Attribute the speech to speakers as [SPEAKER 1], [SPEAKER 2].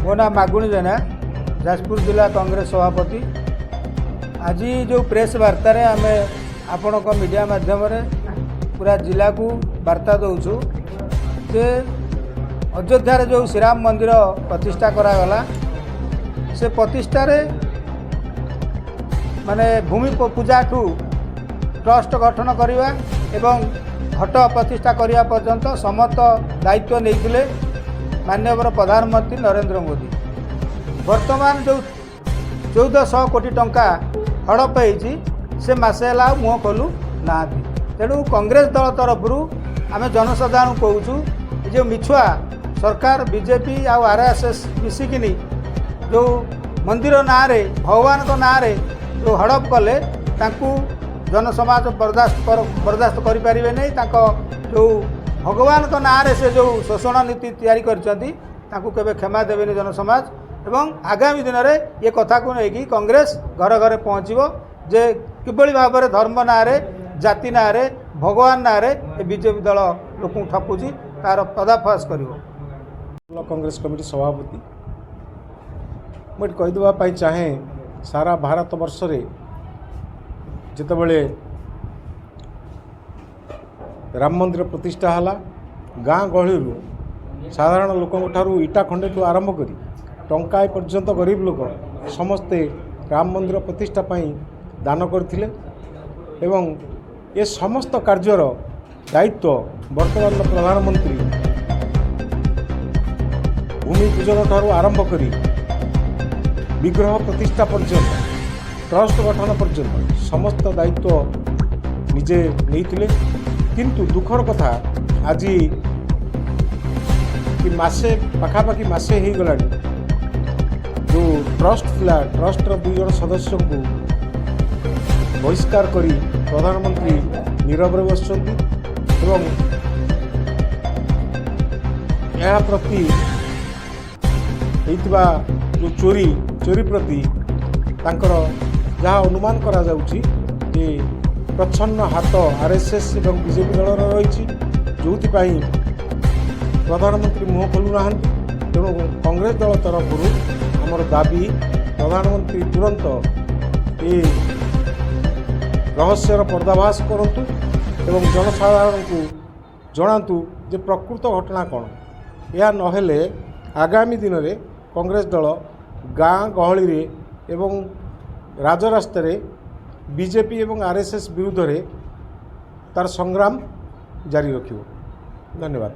[SPEAKER 1] ମୋ ନାଁ ମାଗୁଣି ଜେନା, ଯାଜପୁର ଜିଲ୍ଲା କଂଗ୍ରେସ ସଭାପତି। ଆଜି ଯେଉଁ ପ୍ରେସ୍ ବାର୍ତ୍ତାରେ ଆମେ ଆପଣଙ୍କ ମିଡ଼ିଆ ମାଧ୍ୟମରେ ପୁରା ଜିଲ୍ଲାକୁ ବାର୍ତ୍ତା ଦେଉଛୁ ଯେ ଅଯୋଧ୍ୟାରେ ଯେଉଁ ଶ୍ରୀରାମ ମନ୍ଦିର ପ୍ରତିଷ୍ଠା କରାଗଲା, ସେ ପ୍ରତିଷ୍ଠାରେ ମାନେ ଭୂମି ପୂଜାଠୁ ଟ୍ରଷ୍ଟ ଗଠନ କରିବା ଏବଂ ଘଟ ପ୍ରତିଷ୍ଠା କରିବା ପର୍ଯ୍ୟନ୍ତ ସମସ୍ତ ଦାୟିତ୍ୱ ନେଇଥିଲେ ମାନ୍ୟବର ପ୍ରଧାନମନ୍ତ୍ରୀ ନରେନ୍ଦ୍ର ମୋଦି। ବର୍ତ୍ତମାନ ଯେଉଁ 1400 କୋଟି ଟଙ୍କା ହଡ଼ପ ହେଇଛି, ସେ ମାସେ ହେଲା ଆଉ ମୁହଁ ଖୋଲୁ ନାହାନ୍ତି। ତେଣୁ କଂଗ୍ରେସ ଦଳ ତରଫରୁ ଆମେ ଜନସାଧାରଣଙ୍କୁ କହୁଛୁ, ଏ ଯେଉଁ ମିଛୁଆ ସରକାର ବିଜେପି ଆଉ ଆର୍ଏସ୍ଏସ୍ ମିଶିକିନି ଯେଉଁ ମନ୍ଦିର ନାଁରେ, ଭଗବାନଙ୍କ ନାଁରେ ଯେଉଁ ହଡ଼ପ କଲେ, ତାଙ୍କୁ ଜନସମାଜ ବରଦାସ୍ତ କରିପାରିବେ ନାହିଁ। ତାଙ୍କ ଯେଉଁ ଭଗବାନଙ୍କ ନାଁରେ ସେ ଯେଉଁ ଶୋଷଣ ନୀତି ତିଆରି କରିଛନ୍ତି, ତାଙ୍କୁ କେବେ କ୍ଷମା ଦେବେନି ଜନସମାଜ। ଏବଂ ଆଗାମୀ ଦିନରେ ଏ କଥାକୁ ନେଇକି କଂଗ୍ରେସ ଘରେ ଘରେ ପହଞ୍ଚିବ ଯେ କିଭଳି ଭାବରେ ଧର୍ମ ନାଁରେ, ଜାତି ନାଁରେ, ଭଗବାନ ନାଁରେ ଏ ବିଜେପି ଦଳ ଲୋକଙ୍କୁ ଠକୁଛି, ତାର ପର୍ଦ୍ଦାଫାଶ କରିବ।
[SPEAKER 2] ବ୍ଲକ କଂଗ୍ରେସ କମିଟି ସଭାପତି। ମୁଁ ଏଠି କହିଦେବା ପାଇଁ ଚାହେଁ, ସାରା ଭାରତ ବର୍ଷରେ ଯେତେବେଳେ ରାମ ମନ୍ଦିର ପ୍ରତିଷ୍ଠା ହେଲା, ଗାଁ ଗହଳିରୁ ସାଧାରଣ ଲୋକଙ୍କ ଠାରୁ ଇଟା ଖଣ୍ଡେଠୁ ଆରମ୍ଭ କରି ଟଙ୍କାଏ ପର୍ଯ୍ୟନ୍ତ ଗରିବ ଲୋକ ସମସ୍ତେ ରାମ ମନ୍ଦିର ପ୍ରତିଷ୍ଠା ପାଇଁ ଦାନ କରିଥିଲେ ଏବଂ ଏ ସମସ୍ତ କାର୍ଯ୍ୟର ଦାୟିତ୍ୱ ବର୍ତ୍ତମାନର ପ୍ରଧାନମନ୍ତ୍ରୀ ଭୂମି ପୂଜନ ଠାରୁ ଆରମ୍ଭ କରି ବିଗ୍ରହ ପ୍ରତିଷ୍ଠା ପର୍ଯ୍ୟନ୍ତ, ଟ୍ରଷ୍ଟ ଗଠନ ପର୍ଯ୍ୟନ୍ତ ସମସ୍ତ ଦାୟିତ୍ୱ ନିଜେ ନେଇଥିଲେ। କିନ୍ତୁ ଦୁଃଖର କଥା, ଆଜି କି ମାସେ ପାଖାପାଖି ମାସେ ହେଇଗଲାଣି, ଯେଉଁ ଟ୍ରଷ୍ଟ ଥିଲା, ଟ୍ରଷ୍ଟର ଦୁଇ ଜଣ ସଦସ୍ୟଙ୍କୁ ବହିଷ୍କାର କରି ପ୍ରଧାନମନ୍ତ୍ରୀ ନୀରବରେ ବସିଛନ୍ତି ଏବଂ ଏହା ପ୍ରତି ହେଇଥିବା ଯେଉଁ ଚୋରି ପ୍ରତି ତାଙ୍କର ଯାହା ଅନୁମାନ କରାଯାଉଛି ଯେ ପ୍ରଚ୍ଛନ୍ନ ହାତ ଆର୍ଏସ୍ଏସ୍ ଏବଂ ବିଜେପି ଦଳର ରହିଛି, ଯେଉଁଥିପାଇଁ ପ୍ରଧାନମନ୍ତ୍ରୀ ମୁହଁ ଖୋଲୁନାହାନ୍ତି। ତେଣୁ କଂଗ୍ରେସ ଦଳ ତରଫରୁ ଆମର ଦାବି, ପ୍ରଧାନମନ୍ତ୍ରୀ ତୁରନ୍ତ ଏ ରହସ୍ୟର ପର୍ଦ୍ଦାଫାଶ କରନ୍ତୁ ଏବଂ ଜନସାଧାରଣଙ୍କୁ ଜଣାନ୍ତୁ ଯେ ପ୍ରକୃତ ଘଟଣା କ'ଣ। ଏହା ନହେଲେ ଆଗାମୀ ଦିନରେ କଂଗ୍ରେସ ଦଳ ଗାଁ ଗହଳିରେ ଏବଂ ରାଜରାସ୍ତାରେ ବିଜେପି ଏବଂ ଆର୍ଏସ୍ଏସ୍ ବିରୁଦ୍ଧରେ ତାର ସଂଗ୍ରାମ ଜାରି ରଖିବ। ଧନ୍ୟବାଦ।